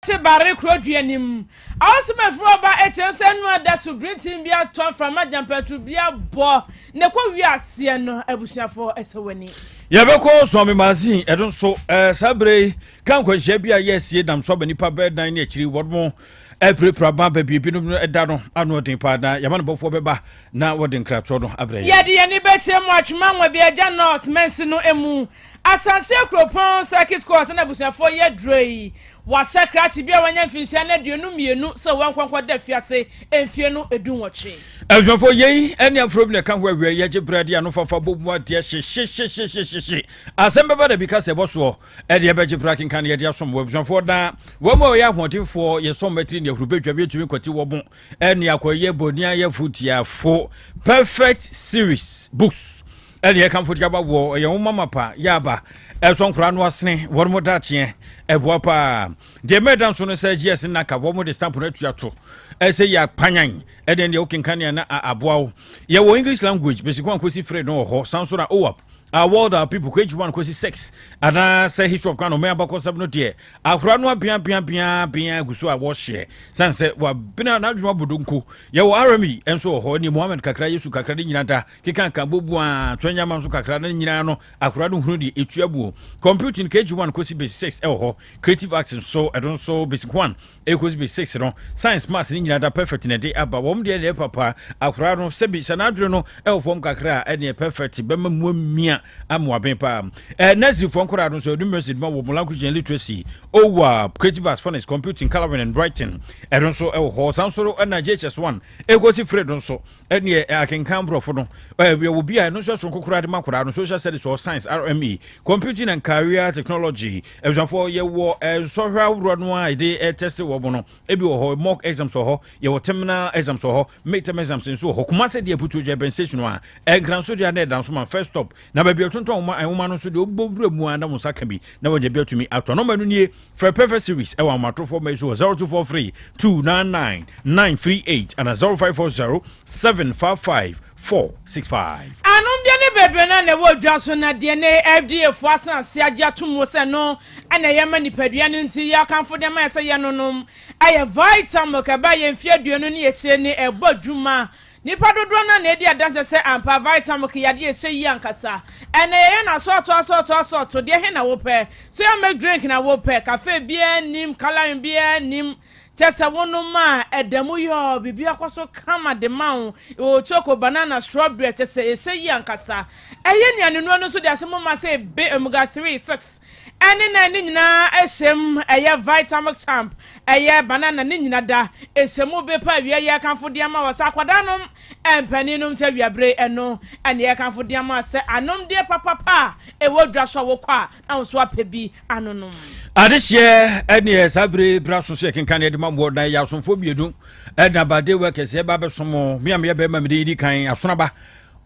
Kye bare kuro dua nim. Awosem afiri ɔba ɛkyerɛm sɛ ɛno ada so birintin bi atɔ mframa gyampantru bi abɔ na ɛkɔ wie aseɛ no abusuafoɔ ɛsɛ w'ani. Yɛbɛkɔ Suame Magazine ɛno nso saa berɛ yi ka nkwanhyia bi a yɛ asie nam so aba nnipa bɛyɛ dan ne akyiri wɔn mo apirapira ma baabi ebinom no ɛda no ano ɔden paa na yɛma no bɔfoɔ bɛba na wɔde nkratoɔ no abrɛ yɛn. Yɛde yɛn ani bɛkyerɛ mu Atwema Nwabiagya North mansin no mu Asante Akuropɔn Circuit Court na abusuafoɔ yɛ duro yi. Wɔahyɛ krakye bi a wanya mfinhyia no 22 sɛ wɔnkɔ nkɔda afiase mfie no 18. Abusuafoɔ, yei ne aforɔ bi na ɛka ho awia yi agye berɛ de ano fafa bɔ mu adeɛ hyehyehyehyehyehye. Asɛm bɛba da bi ka sɛ ɛbɔ soɔ ɛde ɛbɛgye berɛ akenkan yɛde asom wɔ abusuafoɔ na wɔn a wɔyɛ ahoɔdenfoɔ yɛ sɔm atiri ne ahuru bɛdwa bi atumi kwati wɔ mo ɛne akɔyɛ boniayɛfo tiafo. Perfect Series Books ɛne ɛkamfo de aba wɔ ɛyɛ nwoma mapa yɛ aba ɛsɔ nkora no asene wɔn mo dakyeɛ ɛboa paa deɛ mɛda nso no sɛ GS naka wɔn mo de stamp no atua to ɛsɛ yɛ apanyan ɛdeɛ deɛ wokenkan nea na aboa wo yɛwɔ English language basic 1 kɔsi 3 no wɔ hɔ san so na OWAP Our World Our People kɔ H1 kɔsi 6 anaasɛ History of Ghana ɔman abakɔsɛm no deɛ akora no abeabeabeabea gu so a wɔhyɛ sane sɛ wabena n'adwuma bodonko yɛwɔ RME nso wɔ hɔ ne Mohammed kakra Yesu kakra ne nyina da Keka ka bobu a twɛ nyama nso kakra na ne nyinaa no akora no hunu deɛ ɛtua buo. Computing KG1 kɔsi basic 6 ɛwɔ hɔ. Creative arts nso ɛno nso basic 1 ɛkɔsi basic 6 no. Science maths ne nyinaa da perfect na ɛde aba. Wɔn deɛ deɛ papa akora no sɛbi sɛ n'adwene no ɛwɔ fam kakra a ɛneɛ perfect bɛma mu amia ama waben paa. Ɛ nursery foɔ nkora no nso numeracy ma wɔ language and literacy owa creative arts phonics computing colouring and writing ɛno nso ɛwɔ hɔ. San so ɛna JHS 1 ɛkɔsi 3 no nso ɛneɛ akenkan borɔfo no ɛwɔ bi a ɛno nso ɛsoronko koraa de ma koraa no social studies or science rme computing and career technology abusuafoɔ yɛwɔ nsɔhwɛ ahoroɔ no a yɛde test wɔ mo no ebi wɔ hɔ mock exams wɔ hɔ yɛwɔ terminal exams wɔ hɔ midterm exams nso wɔ hɔ Kumase deɛ putu dwa bɛn station a ɛnkran so deɛ na ɛda nso ma first stop na baabi ɔtontɔn nwoma nwoma no nso deɛ ɔbɔ wura mu a na wɔn nsa ka bi na wɔnya bi atumi atɔ nɔmba no nie frɛ perfect series ɛwɔ ahomatorofoɔ mma yi so wɔ 0243 299 938 ana 0540 755 465. Anomdeɛ no bebree no na ɛwɔ dwa so na deɛ ne FDA foɔ asan ase agye ato mu sɛ no na ɛyɛ ma nipadua no nti yɛakamfo de ama yɛ sɛ yɛnonom ɛyɛ Vitamilk ɛbaa yɛ mfeɛ 20 ne akyire ne ɛbɔ adwuma. Nnipa dodoɔ no ara na edi adanse sɛ ampa Vitamilk yɛ adeɛ a ɛsɛ yie ankasa. Ɛnnɛ yɛyɛ no asɔɔto asɔɔto asɔɔto, deɛ he na wopɛ? Soya milk drink na wopɛ? Cafe biara nnim, colouring biara nnim, kyerɛ sɛ wonom a ɛda mu yɔɔ, biribiara kɔ so kama de ma wo. Ɛwɔ choco, banana, strawberry a kyerɛ sɛ ɛsɛ yie ankasa. Ɛyɛ nnuanennuro no nso de ahyɛ mu ma sɛ be omega 3, 6 ɛne 9 ne nyinaa hyɛ mu. Ɛyɛ Vitamilk Champ Ɛyɛ banana ne nyina da ɛhyɛ mu be pa awia yɛ kamfo de ama wɔ sɛ akwadaa nom mpanin nom kyɛ awia bere ɛno ɛne yɛ kamfo de ama sɛ anom deɛ papapa a ɛwɔ dwa so a wokɔ a na wo nso apɛ bi anonom. Adehyeɛ ɛneɛ saa bere bra so sɛ yɛkenkan yɛde ma moɔ na yɛ asomfoɔ mmienu ɛna bade wɔ kɛseɛ ba bɛsom mo me a meyɛ bɛrima mede yi kan asonaba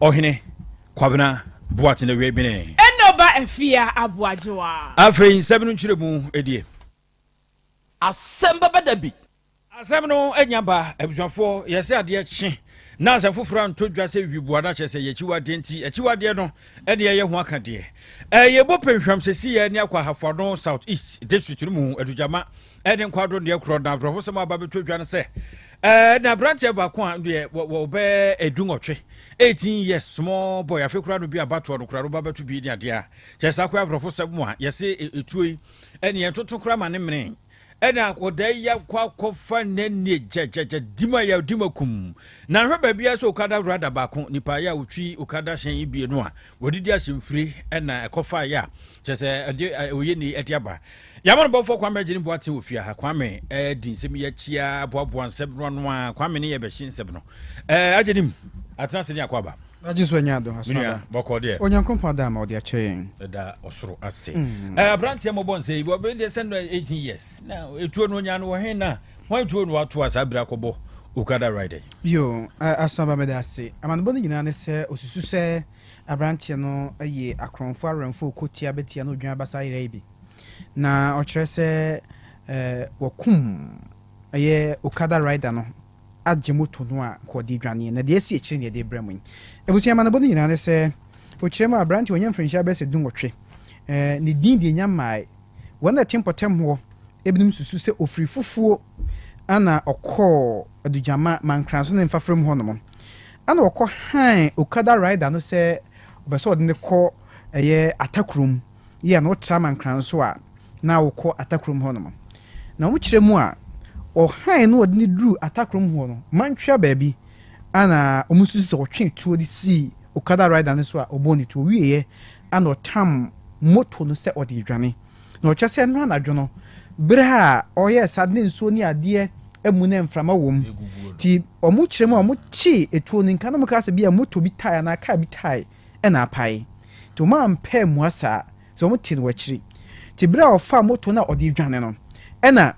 ɔhene Kwabena Boate na wie bene. Ɛna ɔba Afia Aboagyewa. Afei nsɛm no nkyerɛmu die. Asɛm bɛba da bi. Asɛm no anya ba, abusuafoɔ, yɛsɛ adeɛ kye na asɛm foforɔ anto dwa sɛ wiboa na kyerɛ sɛ yɛ akyiwadeɛ nti akyiwadeɛ no ɛne ɛyɛ ho aka deɛ. Yɛbɔ pɛnhwam sɛsi yɛ ne akɔ Ahafoano South East District no mu Adugyama ɛne Nkwado deɛ korɔ na awerɛhosɛm aba bɛto dwa no sɛ na aberanteɛ baako a deɛ wɔbɛɛ 18, 18 years small boy afei koraa no bi abatoɔ no koraa no ba bɛto bi ne adeɛ a kyerɛ sɛ akɔ awerɛhosɛm mu a yɛse ɛtuo yi Ɛne ɛtoto koraa ma ne mene. Ɛna akɔdaa yi akɔ akɔfa n'ani gyɛgyɛgyɛ dima yɛ dima kum. Na hwɛ baabi a sɛ okada rada baako nipa yɛ a otwi okada hyɛn yi bie no a wɔde di ahyɛmfiri ɛna ɛkɔfa yɛ a kyerɛ sɛ ɛde oyɛ ni ɛde aba. Yɛama no bɔfoɔ Kwame Agyene Boateng wɔ fie ha. Kwame ɛdi nsɛm yi akyi a boaboa nsɛm no ano a Kwame ne yɛ bɛhye nsɛm no. Ɛɛ Agyenim atena ase ne akɔ aba. Agye so anya adom aso aba. Bɔkɔ deɛ. Onyankopɔn ada ama ɔde akyɛ yɛn. Ɛda ɔsoro ase. Ɛɛ aberanteɛ mɔbɔ nsɛ yi wɔbɛ deɛ sɛ no 18 years na etuo no onya no wɔ he na wɔn etuo no ato a saa bere akɔbɔ Okada rider yi. Yo, aso aba meda ase. Amanebɔ no nyinaa ne sɛ osusu sɛ aberanteɛ no yɛ akorɔmfo awerɛmfo okotia bɛtia na odwan abasa ayera yi bi. Na ɔkyerɛ sɛ wɔkum ɛyɛ Okada rider no agye moto no a nka ɔde redwaneɛ, na deɛ asi akyire na yɛde rebrɛ mo yi. Abusua amanebɔ no nyinaa ne sɛ, ɔkyerɛ mu a, aberanteɛ ɔnya mfirinhyia bɛyɛ sɛ dunwɔtwe, ne din deɛ nya mmae. Wɔn a ɛte mpɔtam hɔ Ebinom susu sɛ ɔfiri Fufuo ana ɔkɔɔ Adugyama, Mankranso ne Mfafram hɔnom. Ana ɔkɔ hann Okada rider no sɛ ɔpɛ sɛ ɔde no kɔ ɛyɛ Atakurom. Yɛ na wotra Mankranso a na wokɔ Atakurom hɔnom. Na wɔkyerɛ mu a, ɔhan no ɔde no duruu Atakurom hɔ no, Mantwea baabi ana wɔsusu sɛ ɔtwee tuo de sii Okada rider no so a ɔbɔɔ ne tuo wieeɛ ana ɔtam moto no sɛ ɔde redwane. Na ɔkyerɛ sɛ ɛno anadwo no, berɛ a ɔyɛɛ saa ne nsuo ne adeɛ amu na mframa wɔ mu nti wɔkyerɛ mu a wɔtee etuo no nka na wɔkaa sɛ bi a moto bi tae anaa kaa bi tae ɛna apae nti wɔn ampɛ ammua saa sɛ wɔn te no akyiri nti berɛ a ɔfaa moto no a ɔde redwane no ɛna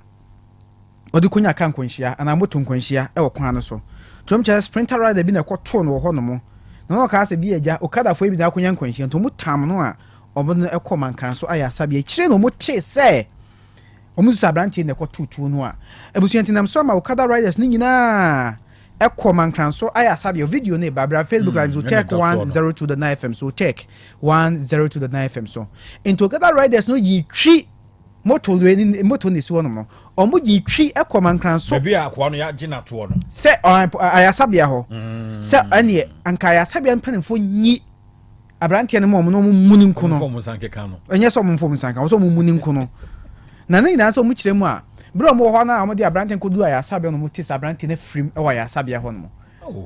ɔde kɔnya kaa nkwanhyia anaa moto nkwanhyia wɔ kwan no so nti wɔn kyerɛ sprinter rider bi na ɛkɔtoo no wɔ hɔ nom na na ɔkaa sɛ bi agya okadafoɔ yi bi na akɔnya nkwanhyia nti wɔn tam no a wɔn no ɛkɔ mankran so ayɛ asabea akyire na wɔn tee sɛ wɔn nso sɛ aberanteɛ na ɛkɔtoo tuo no a abusua nti nam so ama okada riders no nyinaa ɛkɔ mankran so ayɛ asabea. Video no ba bra Facebook live so, Tech 102.9 FM so, Tech 102.9 FM so. Nti okada riders no yi twi moto moto na esi hɔ nom no, ɔmo gye twi ɛkɔ mankran so. Baabi a akoa no yɛagye n'atoɔ no. Sɛ ayasabea hɔ sɛ ɛneɛ anka ayasabea mpanimfoɔ nyi aberanteɛ no ma ɔmo na ɔmo mu ne nko no. Ɛnyɛ sɛ ɔmo mfom nsa nka, wɔsɛ ɔmo mu ne nko no. Na ne nyinaa sɛ ɔmo kyerɛ mu a, bere a ɔmo wɔ hɔ na ɔmo de aberanteɛ no kɔdu ayasabea no, ɔmo te sɛ aberanteɛ no afirim wɔ ayasabea hɔ nom.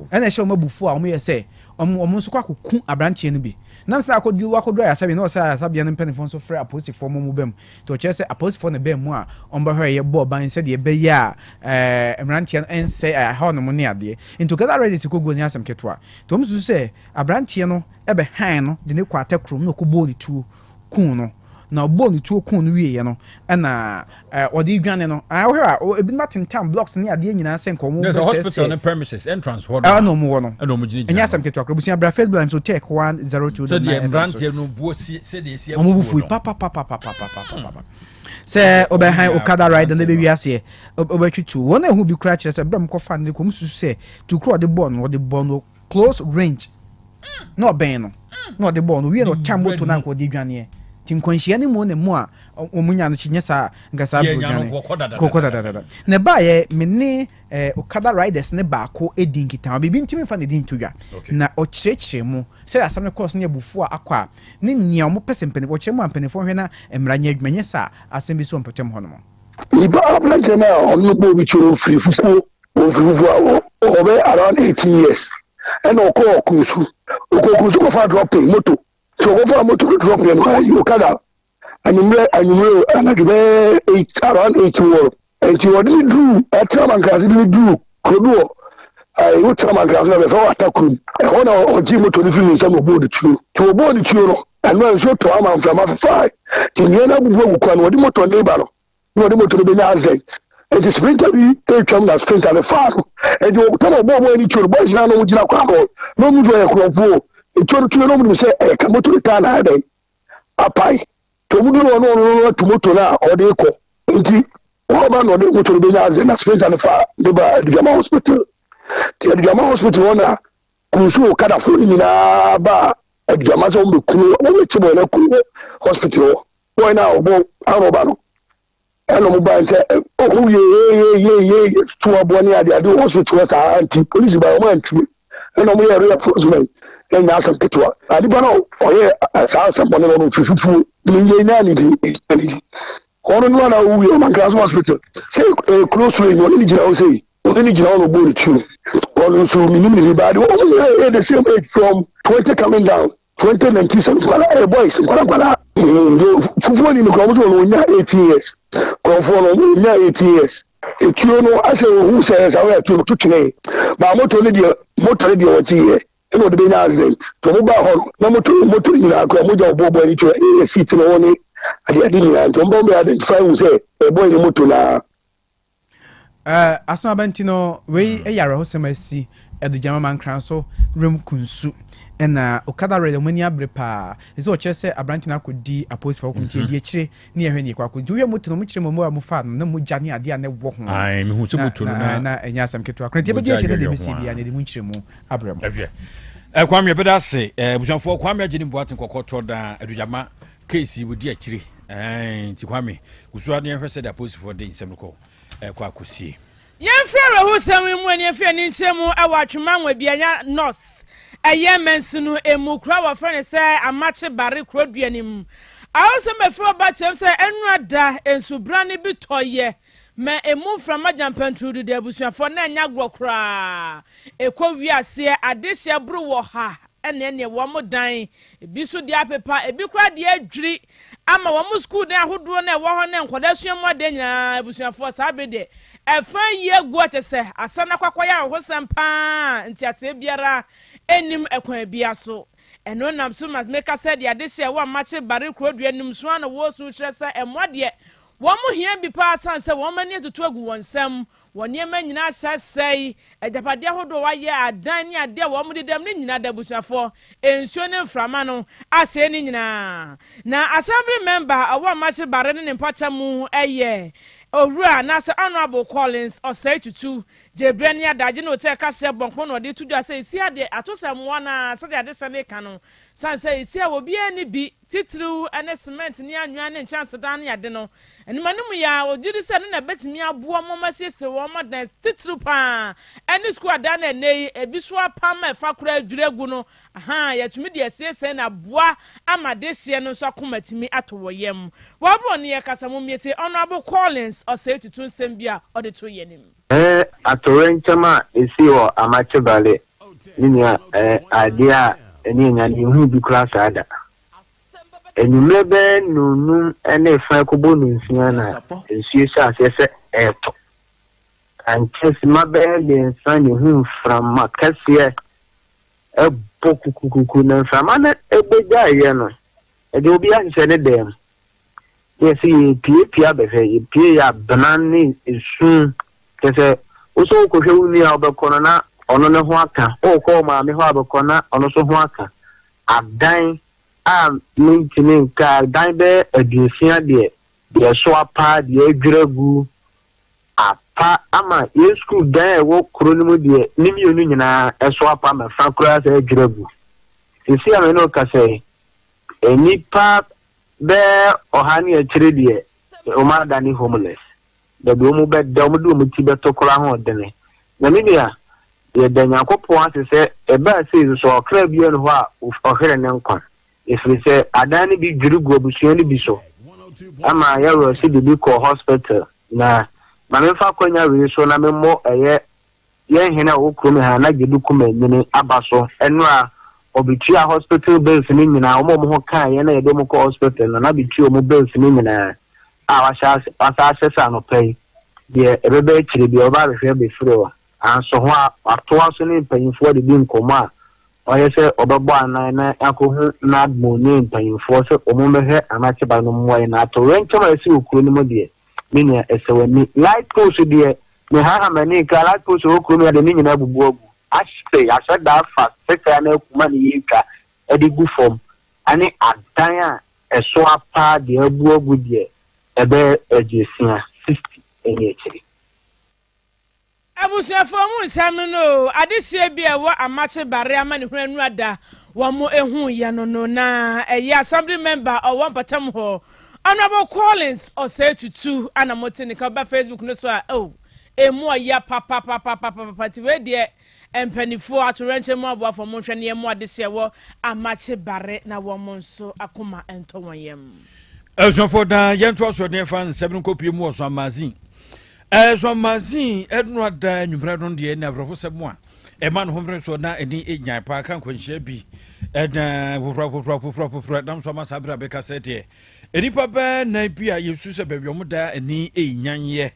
Ɛna ɛhyɛ ɔmo abufuo a ɔmo yɛ sɛ ɔmo nso kɔ akɔku aberanteɛ no bi. Nam sɛ akɔdu wakɔdu ayasabea na ɔsɛ ayasabea no mpanimfoɔ nso frɛ apolisifoɔ ma ɔmo bam. Nti ɔkyerɛ sɛ apolisifoɔ na bɛn mu a ɔmo bɛhwɛ yɛ bɔɔ ban sɛdeɛ ɛbɛyɛ a mmeranteɛ no ɛnsɛe ɛhaw nom ne adeɛ. Nti Okada Riders kɔguo nyɛ asɛm ketewa. Nti ɔmo susu sɛ aberanteɛ no bɛhan no de no kɔ atɛ kurom na ɔkɔbɔɔ ne tuo kuu no. Na ɔbɔɔ ne tuo kuu no wieɛ no ɛna ɔde dwane no. Wohwɛ a ebinom atentam blocks ne adeɛ nyinaa sɛ nka ɔmo bɛsɛsɛ. Hospital ne premises entrance hɔ no. Ɛna ɔmo wɔ no. Ɛna ɔmo gyinagyina. Ɛnyɛ asɛm ketewa koraa. Busua bra Facebook live so Tech 102.9 FM so. Sɛdeɛ mmeranteɛ no buo si sɛdeɛ esi afuo no. Ɔmo bu fui papapapapapapapa. Sɛ ɔbɛhan Okada rider na ɛbɛwi aseɛ ɔbɛtwe tuo. Wɔn a ɛho bi koraa kyerɛ sɛ berɛ a wɔkɔfa no de kɔ ɔmo susu sɛ tu koro a ɔde bɔɔ no, ɔde bɔɔ no close range na ɔbɛn no na ɔde bɔɔ no wie na ɔtwa moto no anka ɔde dwaneɛ. Nti nkwanhyia no mu ne mu a wɔn nya no kyi nyɛ saa nka saa bro dwane kɔkɔ dadadada. Na ɛbaayɛ me ne Okada riders ne baako di nkitaho, biribi ntumi nfa ne din nto dwa, na ɔkyerɛkyerɛ mu sɛ asɛm no kɔɔ so ne abufuo a akɔ a ne nea wɔn pɛ sɛ mpanimfoɔ ɔkyerɛ mu a mpanimfoɔ hwɛ na mmara nyɛ adwuma, nyɛ saa asɛm bi so wɔ mpɔtam hɔ nom. Nipa aberanteɛ no a ɔno no bɔɔ bi tuo no firi fufuo, ɔfiri fufuo a ɔbɛyɛ around 18 years ɛna ɔkɔɔ Kunsu, ɔkɔɔ Kunsu kɔfa dropping moto, nti ɔkɔfa moto no drop yɛ no ayi Okada anwummerɛ anwummerɛ anadwo bɛyɛ 8, around 8 wɔ, nti ɔde ne duru ɛtena mankrase de ne duru kuro bi wɔ ayi wotena mankrase na bɛfɛ wɔ Atakurom, ɛhɔ na ɔgye moto no firi ne nsam na ɔbɔɔ ne tuo. Nti ɔbɔɔ ne tuo no ɛno a nsuo tɔ ama mframa fefae, nti nnua no abubu agu kwan no, ɔde moto no ba no na ɔde moto no bɛnya accident, nti sprinter bi retwam na sprinter no faa no, nti ɔtɔ na ɔbɔɔ bɔɔ ne tuo no, boys na ɔmo gyina kwan no na ɔmo nso ɔyɛ kurɔfoɔ etuo no tuo no, ɔmo nim sɛ ɛyɛ ka moto no taa na ayɛ dɛn apae, nti ɔmo duru hɔ no ɔno no atu moto no a ɔde kɔ, nti wɔn na ɔde moto no bɛnya accident na sprinter no fa ne ba Adugyama Hospital. Nti Adugyama Hospital hɔ na Kunsu okadafoɔ no nyinaa ba Adugyama sɛ wɔn bɛ kunu, wɔn bɛ kye bɔyɛ na kunu wɔ hospital hɔ, bɔyɛ na ɔbɔ arɔba no ɛna ɔmo ba nkyɛn ɔmo wie yeyeyeye to aboɔ ne ade ade wɔ hospital hɔ saa, nti polisi ba ɔmo antumi ɛna ɔmo yɛ reinforcement. Ɛnya asɛm ketewa na nipa no ɔyɛ saa asɛm bɔne no, ɔno firi fufuo ne yɛ nya ne di ne di ɔno no ana ɔwu yɛ ɔmankra so hospital sɛ ɛyɛ close range, ɔne ne gyina hɔ sɛ ɔne ne gyina hɔ na ɔbɔ ne tuo. Ɔno nso menim ne bi baade, ɔmo nyinaa yɛ the same age, from 20 coming down, 20 19 sɛ nkwala ɛyɛ boys nkwala nkwala. Fufuo ni no kora ɔmo sɛ ɔno ɔnya 18 years, kɔnfoɔ no ɔmo nya 18 years. Etuo no asɛ ohun sɛ ɛsɛ awɛ tuo no to twene baa moto no deɛ, moto no deɛ ɔgye yɛ ɛna ɔde bɛnya accident. Nti ɔmo baa hɔ no na moto nyinaa kora mogya ɔbɔ bɔ ani tuo ɛyɛ seat no wɔ ne ade ade nyinaa, nti ɔmo ba ɔmo bɛ identify hu sɛ ɛbɔ ne moto naa. Aso aba nti no wei yɛ awerɛhosɛm asi Adugyama Mankran so rem Kunsu ɛna Okada rɛ ɔmo ani abere paa ɛsɛ ɔkyerɛ sɛ aberante no akɔdi apolisifoɔ kɔm nti ɛdi akyire ne yɛhwɛ ne yɛkɔ akɔ. Nti wohwɛ moto no, ɔmo kyerɛ mu ɔmo a ɔmo faa no na mogya ne adeɛ a na ɛwɔ ho. Ae, mehu sɛ moto no na na ɛnyɛ asɛm ketewa koraa, nti ɛbɛdi akyire na deɛ ɛbɛsi biara na yɛde mu nkyerɛmu abrɛ mo. Ɛhwɛ Kwame, yɛbɛda ase. Abusuafoɔ, Kwame agye ne mboate nkɔkɔ tɔ da Adugyama case wɔdi akyire. Ɛɛ nti Kwame gusu adeɛ hwɛ sɛdeɛ apolisifoɔ de nsɛm no kɔ ɛkɔ akɔsie. Yɛmfiri awerɛhosɛm yi mu ani mfiri ani nkyerɛ mu wɔ Atwema Nwabianya North ɛyɛ mansini mu kuro a wɔfrɛ no sɛ Amakye Bare kurodua no mu. Ahosɛm bɛfiri hɔ ba kyerɛm sɛ ɛnora da nsubrane bi tɔeɛ ma ɛmu mframa gyampantrudu de abusuafoɔ na ɛnyɛ agorɔ koraa. Ɛkɔ wie aseɛ adehyeɛ boro wɔ ha ɛne ɛneɛ wɔn dan ebi nso deɛ apepa ebi koraa deɛ adwiri ama wɔn sukuu dan ahodoɔ no a ɛwɔ hɔ ne nkwadaa sua mu adeɛ nyinaa abusuafoɔ saa bere deɛ ɛfa yi agu akyɛ sɛ asan akɔ akɔyɛ awerɛhosɛm paa nteaseɛ biara nnim ɛkwan bia so. Ɛno nam so ma meka sɛ deɛ adehyeɛ ɛwɔ Amakye Bare kurodua nim so ara na wɔresu kyerɛ sɛ mmoa deɛ wɔn hia bi paa sane sɛ wɔn ani atutu agu wɔn nsam. Wɔn nneɛma nyinaa asɛesɛe, agyapadeɛ ahodoɔ a wɔayɛ, adan ne adeɛ a wɔn deda mu no nyinaa da abusuafoɔ, nsuo ne mframa no asɛe ne nyinaa. Na Assembly Member a ɔwɔ Amakye Bare ne ne mpɔtam yɛ Owura anaasɛ Honourable Collins Osei Tutu. Gyebrɛ ne adagye ne ɔtɛ kaseɛ bɔnkɔ na ɔde to dwa sɛ ɛsi adeɛ ato sɛ mmoa no ara sɛdeɛ adesɛm reka no sane sɛ ɛsi a obiara nni bi titiriw ne semɛnt ne anwea ne nkyɛnsedan ne ade no. Animanim yi ara, ogye di sɛ ɛno na ebetumi aboa ma wɔasiesie wɔn adan, titiriw paa ne sukuu adan a ɛnnɛ yi ebi so apam ma ɛfa koraa adwiri agu no. Ahaa, yɛatumi de asiesie na aboa ama adehyeɛ no nso akoma atumi atɔ wɔ yam. Wɔ bere a ɔne yɛn rekasa, mumietie Honourable Collins Osei Tutu nsɛm bi a ɔde too yɛn anim. Ɛɛ atoyerɛnkyɛm a esii wɔ Amakye Valley ne nea ɛɛ adeɛ a ɛne anya no yɛnhuu bi koraa saa da. Anwummerɛ bɛyɛ nnɔnnum ne fa rekɔbɔ nnɔnsia na nsuo hyɛɛ aseɛ sɛ ɛretɔ. Ankyɛ simma bɛyɛ mmiɛnsa na yɛhuu mframa kɛseɛ ɛbɔ kukukuku na mframa no bɛgyaeɛ no, ɛdeɛ obiara hyehyɛ ne dan mu. Na yɛsɛ yɛrepiapia abɛhwɛ, yɛpie yɛ abena ne esu. Kyerɛ sɛ, wo sɛ wokɔhwɛ wo nua a wobɛkɔ no na ɔno ne ho aka, wokɔ wo maame hɔ a bɛkɔ na ɔno nso ho aka. Adan a mentumi nka, adan bɛyɛ aduosia deɛ, deɛ ɛso apa, deɛ adwiri agu, apa ama yɛn sukuu dan a ɛwɔ kuro no mu deɛ, ne mmienu nyinaa ɛso apa ama fa koraa sɛ adwiri agu. Seesei a me ne wo kasa yi, nnipa bɛyɛ ɔha ne akyire deɛ, wɔadane homeless. Baabi a wɔbɛda, wɔde wɔn ti bɛto koraa ho ɔdene. Na me nua, yɛda Nyankopɔn ase sɛ ɛbaa sei nso ɔkra biara nni hɔ a ɔhwere ne nkwa, ɛfiri sɛ adan no bi dwiri gu abusua no bi so ma yɛwerɛse de bi kɔɔ hospital. Na ma memfa akwanya wei so na memmɔ ɛyɛ Yɛn hene a ɔwɔ kurom ha, na Gyedu Kumanyini aba so nnora ɔbetuaa hospital bills no nyinaa, wɔn a wɔn ho kaa yɛn na yɛde wɔn kɔɔ hospital no, na betua wɔn bills no nyinaa a wahyɛ ase, wasan ahyɛ sɛ anɔpa yi, deɛ ɛbɛba akyire biara ɔbɛba abɛhwɛ abɛfiri hɔ. Nanso ho a watoa so ne mpanyinfoɔ de di nkɔmmɔ a ɔyɛ sɛ ɔbɛbɔ anan na akɔhu NADMO ne mpanyinfoɔ sɛ wɔn mmɛhwɛ Anakyeba no mmoa yɛn. Na atoyerɛnkyɛm a asi wɔ kuro no mu deɛ, me nua, ɛsɛ w'ani. Light post deɛ, Mehaha m'ani nka light post a ɛwɔ kurom yi a deɛ ne nyinaa abubu agu, ahye, ahyɛ da afa sekan anaa akuma ne yɛretwa de gu fam, ɛne adan a ɛso apa deɛ abu agu deɛ ɛbɛyɛ aduosia, 60, ne akyire. Abusuafoɔ mu nsɛm no no oo, adehyeɛ bi a ɛwɔ Amakye Bare amanehunu anura da wɔn huiɛ no no, na ɛyɛ Assembly member a ɔwɔ mpɔtam hɔ Honourable Collins Osei Tutu ana mo te ne ka woba Facebook no so a oh emu ɔya papapapapapa nti wei deɛ mpanifoɔ atowerɛnkyɛm mu aboafoɔ mo nhwɛ ne yɛn mo adehyeɛ wɔ Amakye Bare na wɔn nso akoma ntɔ wɔn yam. Abusuafoɔ daa yɛnto asoɔden fa nsɛm no nkɔpie mu wɔ so amazin ɛso amazin ɛno ada anwummerɛ no deɛ ne awerɛhosɛm a ɛma ne ho mmerɛ soɔ na ɛni ɛnyan paa ka nkwanhyia bi ɛna foforɔ foforɔ foforɔ foforɔ nam so ama saa berɛ a bɛka sɛ deɛ nnipa bɛɛ nan bi a yɛsu sɛ baabi ɔmo da ani ɛnyan yɛ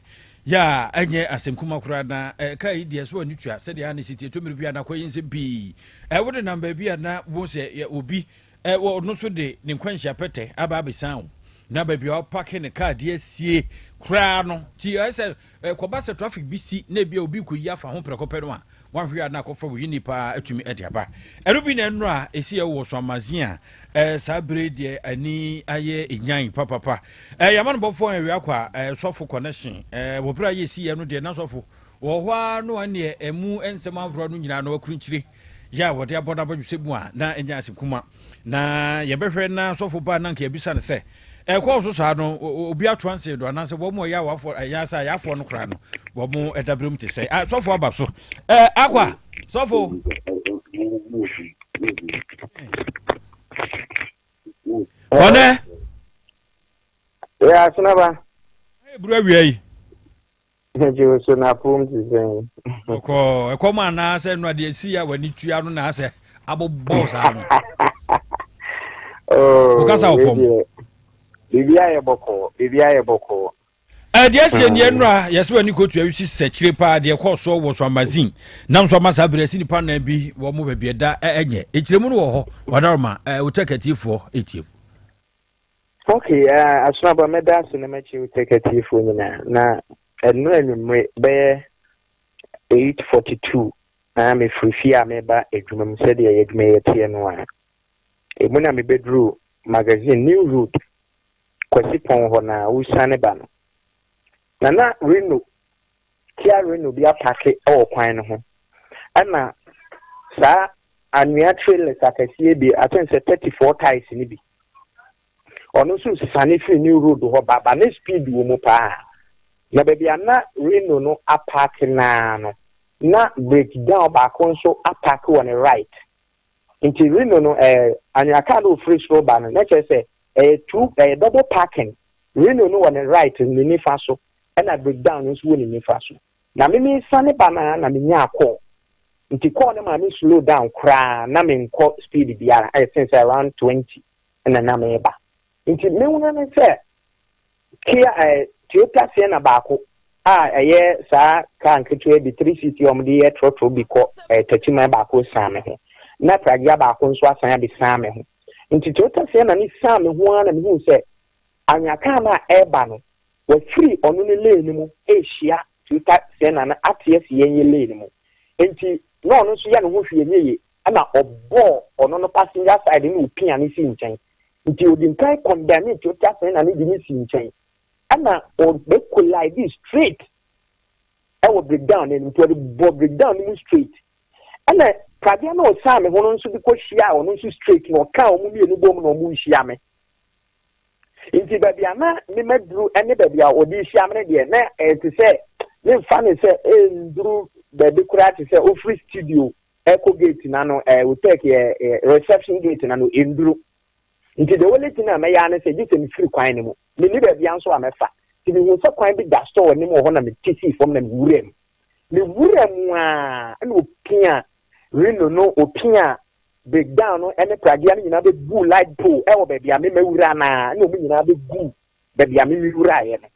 yɛ a ɛnyɛ asɛm kuma koraa na ɛka yi deɛ so ani tua sɛdeɛ a ne si tie tɔmmere bi a na akɔyɛ nsɛm pii ɛwode nam baabi a na wo sɛ obi Ɛ ɔno nso de ne nkwanhyia pɛtɛ aba abɛsan wo na baabi a ɔpake ne kaa de asie koraa no ti ɛyɛ sɛ ɛkɔba sɛ traffic bi si na ebi a obi kɔyi afa ho prɛko pɛ no a wahwe a na akɔfa wo yini paa atumi de aba ɛno bi na ɛno a ɛsi ɛwɔ so amazin a ɛɛ saa bere deɛ ani ayɛ enyan papapa ɛɛ yɛama no bɔfoɔ ɛwia kɔ a ɛɛ sɔfo connection ɛɛ wɔ bere a yɛsi yɛ no deɛ na sɔfo wɔ hɔ ara no ɛneɛ ɛmu nsɛm ahoroɔ no nyinaa no akurunkyire yɛ a wɔde abɔ no abɔdwesɛ mu a na ɛnyɛ ase kuma. Na yɛbɛhwɛ na sɔfo ba na nka yɛbisa no sɛ, Ɛkɔɔ so saa no, obi ato anse do anaasɛ wɔn a ɛyɛ awafoɔ ɛyɛ asa ayafoɔ no koraa no wɔn ɛdaberem te sɛ ah, sɔfo aba so ɛɛ akwa sɔfo. Ɔnɛ. Yɛ asenaba. Eburu awia yi. Gye wo so na apom te sɛn. Ɔkɔ ɛkɔm anaasɛ no adeɛ si a w'ani tua no na asɛ abobɔ saa no. Oh, Wokasa wɔ fam. Biribi ayɛ bɔkɔɔ, biribi ayɛ bɔkɔɔ. Ɛdeɛ asie neɛ nnora yɛsɛ w'ani kɔtua wi si sɛkyire paa deɛ ɛkɔɔ soɔ wɔ so amazin nam so ama saa berɛ asi nipa nan bi wɔ mo baabi ɛda ɛnyɛ ɛkyerɛmu no wɔ hɔ wadaroma wotɛkatiefoɔ ɛtiem. Ok, Asoaba, mɛda ase na makyi wo tech atiefoɔ nyinaa. Na ɛno anwummere bɛyɛ 8:42 na mefiri fie a meba adwuma mu sɛdeɛ yɛ adwuma yɛ teɛ no a. Emu na mebɛduru magazine New Road, Kwasi Pɔn hɔ na wosiane ba no. Na na Reno, Kia Reno bi apake wɔ kwan no ho. Ɛna saa anwea trailers akɛseɛ bi, I think sɛ 34 tyres no bi. Ɔno nso sane firi New Road hɔ ba, ba ne speed wɔ mu paa. Na baabi a na Reno no apaake naa no, na breakdown baako nso apaake wɔ ne right. Nti Reno no, ɛɛ, anwea kaa no ofiri soro ba no, na kyerɛ sɛ ɛyɛ two, ɛyɛ double parking. Reno no wɔ ne right, ne nifa so, ɛna breakdown no nso wɔ ne nifa so. Na me mesane ba no ara na menyaa call. Nti call no maa me slow down koraa, na menkɔ speed biara, I think sɛ around 20 na na meba. Nti mehunu ne sɛ Kia eh, Toyota Sienna baako a ɛyɛ saa kaa nketewa bi, three seat yi a wɔde yɛ trɔtrɔ bi kɔ eh, Techiman baako san me ho. Na Pragya baako nso asan abɛsan me ho. Nti Toyota Sienna no san me ho ara na mehuu sɛ anwea kaa no a ɛreba no, wafiri ɔno ne lane no mu rehyia Toyota Sienna no ate asi yɛn yɛ lane no mu. Nti na ɔno nso yɛ ne ho hwee nyɛ yie ɛna ɔbɔɔ ɔno no passenger side no na ɔpia no sii nkyɛn. Nti ɔdi nkan condemne Toyota Sienna no de no sii nkyɛn ɛna ɔbɛ collide straight ɛwɔ breakdown no anim. Nti ɔde bɔɔ breakdown no mu straight ɛna pradeɛ no ɔsan me ho no nso de kɔ hyia ɔno nso straight na ɔkaa wɔn mmienu bom na wɔn rehyia me. Nti baabi a na me maduru ne baabi a ɔde rehyia me no deɛ na ɛte sɛ memfa ne sɛ ɛnduru baabi koraa te sɛ ofiri studio ɛkɔ gate na no ɛɛ hotel yɛ reception gate na no ɛnduru. Nti the only thing a mɛyɛ ara ne sɛ gye sɛ mefiri kwan no mu. Menni baabi a nso a mɛfa. Nti mehuu sɛ kwan bi da store anim wɔ hɔ na mete sii fam na mewuraa mu. Mewuraa mu ara na opia Reno no opia breakdown no ne pragea no nyinaa bɛguu light pole wɔ baabi a me mawura no ara na wɔn nyinaa bɛguu baabi a me mewuraeɛ no.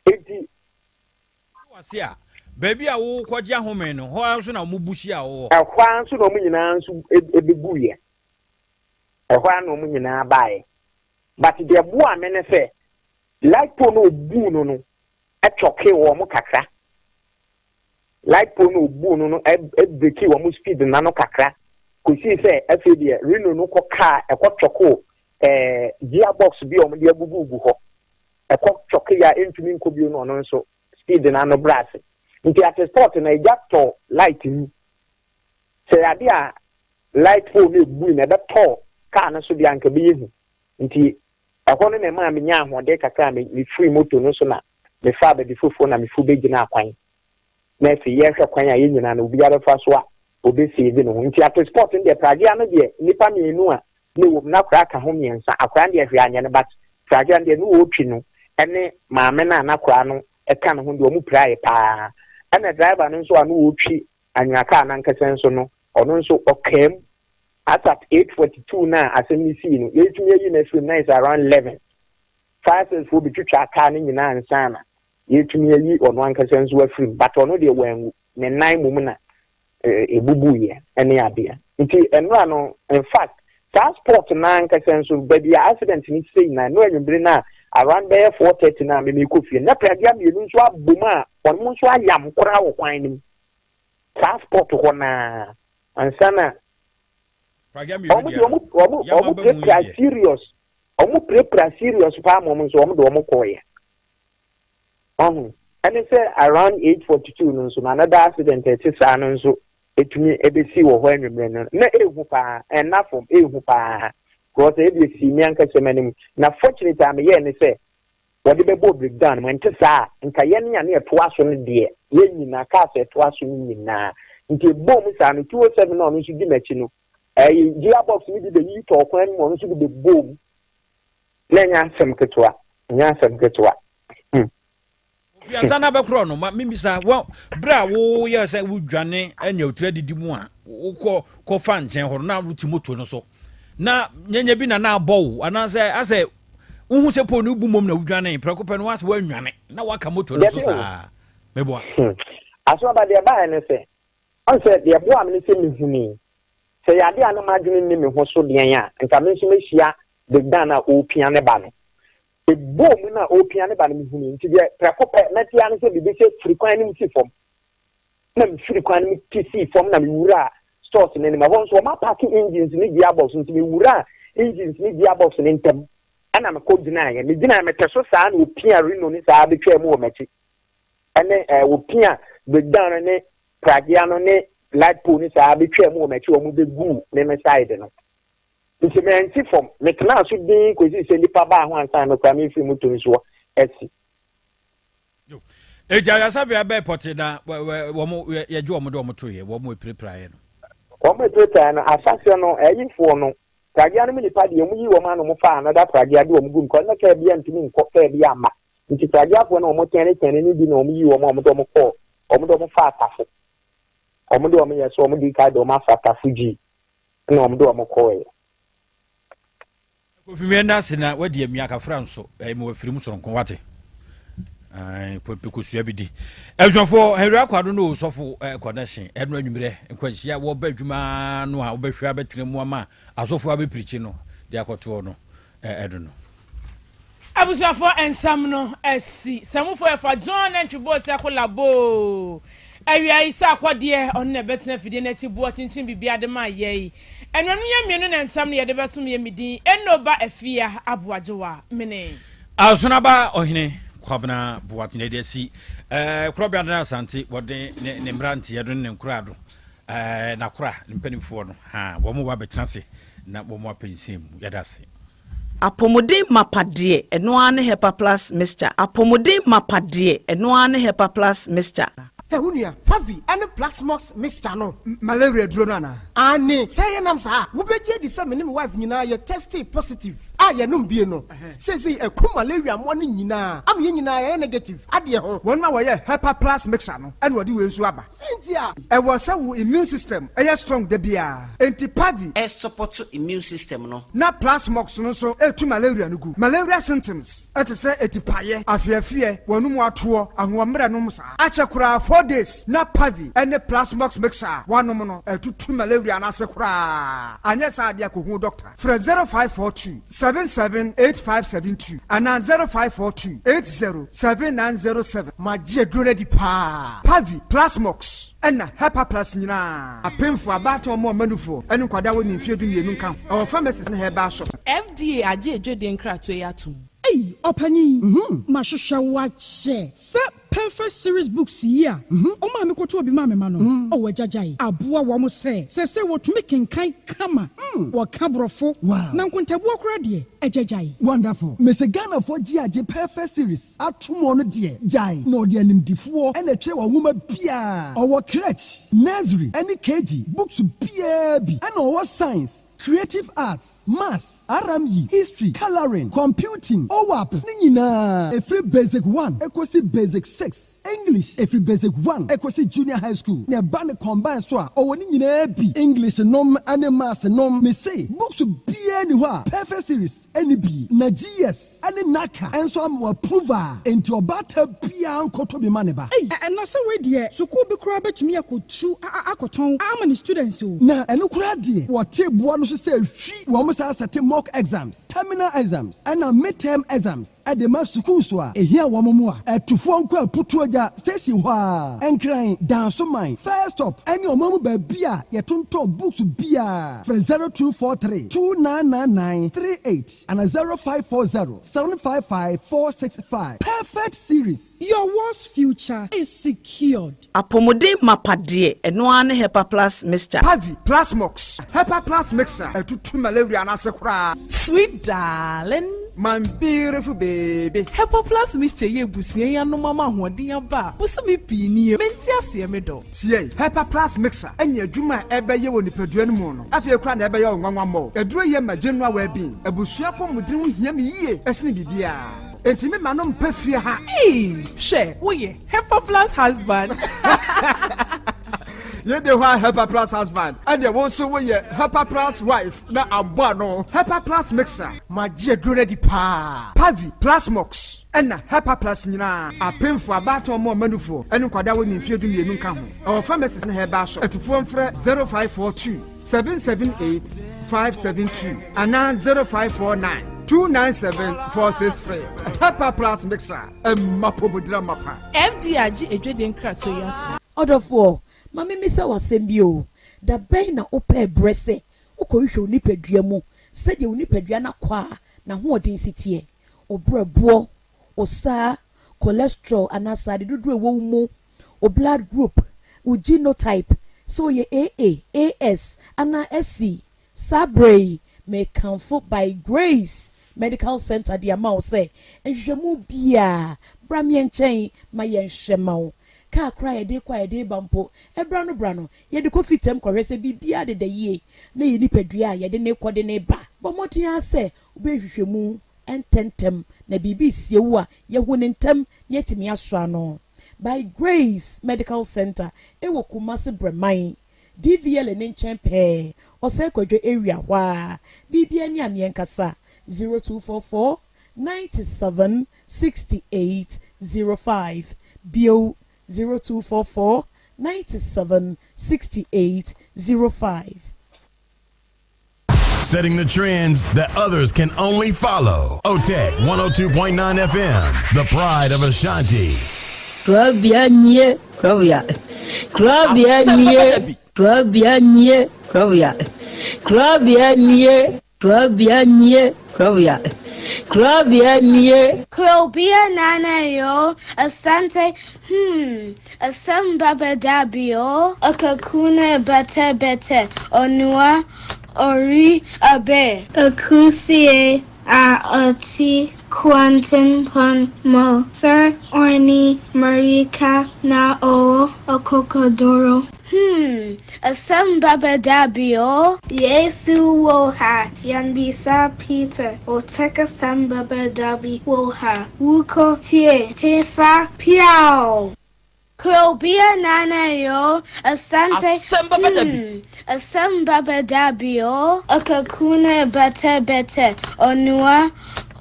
Enti. Wase a, baabi a wokɔgye ahome no, hɔ ara nso na wɔn bu hyia wɔ. Ɛhɔ ara nso na wɔn nyinaa nso bɛguiɛ. Ɛhɔ ara na wɔn nyinaa baeɛ. But deɛ ɛboaa me ne sɛ, light pole no ɔbuu no no kyɔkee wɔn kakra. Light pole no obuu no no brekii wɔn speed no ano kakra kosii sɛ afei deɛ Reno no kɔ kaa ɛkɔ twɔkoo ɛɛ gear box bi a wɔde agugugu hɔ. Ɛkɔ twɔkee a ɛntumi nkɔ bio no ɔno nso speed no ano brɛ ase. Nti at a spot no egya tɔ light mu. Sɛ ade a light pole no ebui no ɛbɛtɔ kaa no so deɛ anka ɛbɛyɛ hu. Nti ɛhɔ no na ɛmaa menyaa ahoɔden kakra a mefirii moto no so na mefaa baabi foforɔ na mefu bɛgyinaa kwan. Na afei yɛrehwɛ kwan a yɛn nyinaa no obiara bɛfa so a ɔbɛsave ne ho. Nti at spot no deɛ pragea no deɛ nnipa mmienu a na ɛwɔ mu na akwadaa ka ho mmiɛnsa. Akwadaa no deɛ hwee anyɛ no but pragea no deɛ ne ɔretwi no ne maame no a na akwadaa no ka ne ho deɛ wɔn piraeɛ paa. Ɛna driver no nso a na ɔretwi anwea kaa no ankasa nso no ɔno nso ɔkaa mu. As at 8:42 no a asɛm no sii no yɛretumi ayi no afiri mu na ayɛ sɛ around 11. Fire service foɔ bɛtwitwaa kaa no nyinaa ansa na yɛretumi ayi ɔno ankasa nso afiri mu but ɔno deɛ wanwu, ne nan mmom na ɛbubuiɛ ne adeɛ. Nti nnora no in fact saa spot no ankasa nso baabi a accident no sei na nnora anwummere no a around bɛyɛ 4:30 no a me merekɔ fie no na pragea mmienu nso abom a wɔn nso ayam koraa wɔ kwan no mu saa spot hɔ no ara ansa na wɔn deɛ wɔn wɔn pirapira serious wɔn pirapira serious paa ma wɔn nso wɔn de wɔn kɔɔeɛ. Wahu? Ɛne sɛ around 8:42 no nso no, another accident a ɛte saa no nso ɛtumi ɛbɛsi wɔ hɔ anwummerɛ no. Na ɛhu paa, ɛnna fam, ɛhu paa. Because ebi esi me ankasa m'anim. Na fortunate a meyɛɛ ne sɛ wɔde bɛbɔ breakdown mu. Ɛnte saa a, nka yɛn a ne yɛtoa so no deɛ, yɛn nyinaa cars a ɛtoa so no nyinaa. Nti ɛbɔɔ mu saa no, 207 na ɔno nso di m'akyi no, ɛyi gearbox no bi bɛyiyi tɔɔ kwan no mu, ɔno nso de bɛbɔɔ mu. Na ɛnyɛ asɛm ketewa, ɛnyɛ asɛm ketewa. Kofi, ansa na bɛkorɔ no, ma memmisa wɔ berɛ a woyɛ sɛ wodwane anya wo tiri adidi mu a, wokɔ kɔfa nkyɛn hɔ no, na wote moto no so na nyanya bi na na abɔ wo, anaasɛ asɛ wohu sɛ pole no bu mmom na wodwane prɛko pɛ no, woasɛ woanwane na woaka moto no so saa? Meboa. Aso aba deɛ ɛbaeɛ ne sɛ, ɔn sɛ deɛ ɛboa me ne sɛ mehunii sɛ yɛ adeɛ a na m'adwene nni me ho so deɛn a, nka me nso mɛhyia Big Dan a ɔrepia ne ba no. Ɛbɔɔ mu no a ɔrepia ne ba no mehunii, nti deɛ prɛko pɛ mɛte ara ne sɛ biribi sɛ firi kwan no mu si fam. Na mefiri kwan no mu te sii fam na mewuraa stores no anim. Ɛhɔ nso wɔapaake engines ne gearbox, nti mewuraa engines ne gearbox no ntam ɛna mekɔ gyinaeɛ. Megyinaeɛ mete so saa na ɔpia Reno no saa bɛtwaa mu wɔ m'akyi. Ɛne ɛɛ wɔpia breakdown no ne pragea no ne light pole no saa bɛtwaa mu wɔ m'akyi, wɔn bɛguu me me side no. Nti mansi fam, metenaa so dinn kɔsii sɛ nnipa baa ho ansa na me koraa merefiri moto no soɔ asi. Enti ayaresabea bɛn pɔtee na wɔn yɛgye wɔn de wɔn toeɛ, wɔn apirapiraeɛ no? Wɔn apirapiraeɛ no, ahyɛaseɛ no, ayifoɔ no, pragea no mu nnipa deɛ, wɔyii wɔn ano, wɔfaa another pragea de wɔn guu mu, kɔs na kaa biara ntumi nkɔ, kaa biara mma. Nti prageafoɔ no a wɔtɛnetɛne no bi na wɔyii wɔn a wɔde wɔn kɔɔ, wɔde wɔn faa Tafo. Wɔde wɔn yɛ sɛ wɔde ka de wɔn afa Tafo Gyii, ɛna wɔde wɔn kɔeɛ. Kofi me ɛna ase na wadi amia kafra nso ɛyɛ mo afiri mu soronko wate pɛ kosua bi di abusuafoɔ Henry Akwado no sɔfo connection ɛno anwummerɛ nkwanhyia wɔba adwuma no a wobɛhwɛ abɛtena mu ama asɔfoɔ abɛpirikyi no de akɔtoɔ no ɛdo no. Abusuafoɔ nsɛm no asi. Samufo ɛfa John Nantwi boo sɛ ko laboo. Awia yi sɛ akɔdeɛ ɔno na ɛbɛtena afidie no akyi boɔ kyenkyen biribiara de ma yɛi. Anuanom yɛn mmienu na nsɛm no yɛde bɛsom yɛ me din Eno ba Afia Aboagyewa mene. Asonaba Ɔhene Kwabena Boateng de asi Korɔbea Adan Asante wɔde ne ne mmeranteɛ do ne ne nkoraa do n'akora ne mpanimfoɔ no ha wɔn ba bɛtena ase na wɔn apɛ nsɛm mu. Yɛda ase. Apɔmuden mapa deɛ, ɛno ara ne Hepa Plus Mixture. Apɔmuden mapa deɛ, ɛno ara ne Hepa Plus Mixture. Hɛ wo nua, Pavi ne Plaxmox mixture no. Malaria aduro no anaa? Aane, sɛ ɛyɛ nam saa a, wobɛgye adi sɛ me ne me wife nyinaa yɛ testee positive a yɛnom bie no. Seesei aku malaria mmoa no nyinaa ama yɛn nyinaa yɛayɛ negative adeɛ ho. Wɔn a wɔyɛ Hepa Plus mixture no na wɔde wei nso aba. Sɛn nti a? Ɛwɔ sɛ wo immune system yɛ strong da biara, enti Pavi. Ɛsupɔto immune system no. Na Plasmox no nso tu malaria no gu. Malaria symptoms te sɛ atipaeɛ, afeafeɛ, w'anum atoɔ, ahoɔmmerɛ nom saa. Akyɛ koraa 4 days na Pavi ne Plasmox mixture a woanom no atutu malaria no ase koraa. Anyɛ saa deɛ a kɔhu doctor. Frɛ 0542 778572 anaa 0542 807907. Magye aduro no adi paa. Pavi, Plasmox, ɛna Hepa Plus nyinaa. Apemfo, abaatan, ɔmo ɔmanufoɔ, ne nkwadaa a wɔnni mfeɛ 12 nka ho. Ɛwɔ pharmacies ne herbal shops. FDA agye adwadie nkratoɔ yi atom. Ei, ɔpanyin, mahwehwɛ wo akyɛ sɛ Perfect Series books yi a ɔmaa me kɔtɔɔ bi maa me ma no. Ɔwɔ agyagyae aboa wɔn sɛ seesei wɔtumi kenkan kama, wɔka Borɔfo, na nkontabuo koraa deɛ, agyagyae. Wonderful. Mese Ghanafoɔ gye agye Perfect Series ato mu ɔno deɛ gyae na ɔde animdifoɔ ɛna ɛtwerɛ wɔn nwoma biaa. Ɔwɔ crèche, nursery ɛne KG books biaa bi, ɛna ɔwɔ science, creative arts, maths, RME, history, colouring, computing, OWAP ne nyinaa ɛfiri basic 1 ɛkɔsi basic 6, English ɛfiri basic 1 ɛkɔsi junior high school, na ɛba ne combine so a ɔwɔ ne nyinaa bi, English nom ne maths nom. Mese books biaa ni hɔ a Perfect Series ɛne bi, na GS ɛne NaCCA ɛnso ama approve a, enti ɔbaata biaa nkɔtɔ bi ma ne ba. Ei, ɛna sɛ wei deɛ, sukuu bi koraa bɛtumi akɔtu akɔtɔn ama ne students o. Na ɛno koraa deɛ, wɔte boa no so sɛ hwi wɔn saa sɛte mock exams, terminal exams ɛna midterm exams ɛde ma sukuu so a ehia wɔn mu a ɛtufoɔ nkɔ. Putuagya station hɔ ara, Nkran, Dansoman, First Stop ne ɔman mu baabi a yɛtontɔn books biara. Frɛ 0243 2999 38 anaa 0540 755 465. Perfect Series. Your world's future is secured. Apɔmuden mapa deɛ, ɛno ara ne Hepa Plus Mixture. Pavi, Plasmox, Hepa Plus Mixture, ɛtutu malaria no ase koraa. Sweet darling. My beautiful baby. Hepa Plus Mixture yi abusua yi anom ama ahoɔden aba a bosome pii nie. Mente aseɛ me dɔ. Tie! Hepa Plus Mixture ne adwuma a ɛbɛyɛ wɔ nipadua no mu no, afei koraa na ɛbɛyɛ wo nwanwa mmɔ. Aduro yi yɛ ma general well-being. Abusua apɔmuden ho hia me yie sene biribiara. Enti me ma no mpɛ fie ha. Eii hwɛ woyɛ Hepa Plus husband. Yei de hɔ a Hepa Plus husband ɛneɛ wo nso woyɛ Hepa Plus wife na abɔ ano. Hepa Plus mixer. Magye aduro no adi paa. Pavi, Plasmox ɛna Hepa Plus nyinaa. Apemfoɔ, abaatan ɔmo ɔmanufoɔ ɛne nkwadaa a wɔnni mfeɛ 12 nka ho. Ɛwɔ pharmacies ne herbal shop. Atufoɔ mfrɛ 0542 778 572 anaa 0549 297 463. Hepa Plus mixer ɛma pomodira mapa. FDA agye adwadie nkratoɔ yi atom. Ɔdɔfoɔ, ma memmisa wo asɛm bi o, da bɛn na wopɛɛ berɛ sɛ wokɔhwehwɛ wo nipadua mu sɛdeɛ wo nipadua no akwaa a n'ahoɔden si teɛ, wo berɛboɔ, wo saa, cholesterol anaa sradedodoɔ a ɛwɔ wo mu, wo blood group, wo genotype, sɛ woyɛ AA, AS anaa SC? Saa berɛ yi, mekamfo By Grace Medical Center de ama wo sɛ nhwehwɛmu biara, bra me nkyɛn ma yɛnhwɛ ma wo. Kaa koraa a yɛde rekɔ a yɛde reba mpo, ɛberɛ ano berɛ ano, yɛde kɔ fitam kɔhwɛ sɛ biribiara deda yie na yɛn nipadua a yɛde no rekɔ de no reba. Bɔ mmɔden ara sɛ wobɛyɛ nhwehwɛmu ntɛmntɛm na biribi resie wo a, yɛahu no ntɛm na yɛatumi asɔ ano. By Grace Medical Center wɔ Kumasi Brɛman, DVLA no nkyɛn pɛɛ, Ɔsɛe Kwadwo area hɔ ara. Biribiara ni a meɛnkasa, 0244 97 68 05, bio 0244 97 68 05. Setting the trends that others can only follow. OTEC 102.9 FM, the pride of Ashanti. Kurabea nie, kurabea. Kurabea nie, kurabea nie, kurabea. Kurabea nie, kurabea nie, kurabea. Kurabea nie. Krobea nana yo, asante hmm, asem baba dabio, akakuna bete bete, onua ori abe. Akusie a ɔte kwantempɔn mu, Sir Orni Marika na ɔwɔ akokoduro. Hmm, asɛm baba dabio. Yesu wɔ ha, yɛnbisa Peter, ɔtɛk asɛm baba dabi wɔ ha, wukɔ tie, hefa, piaw. Krobea nana yo, asante Asɛm baba dabi. asɛm baba dabio, akakuna bete bete, onua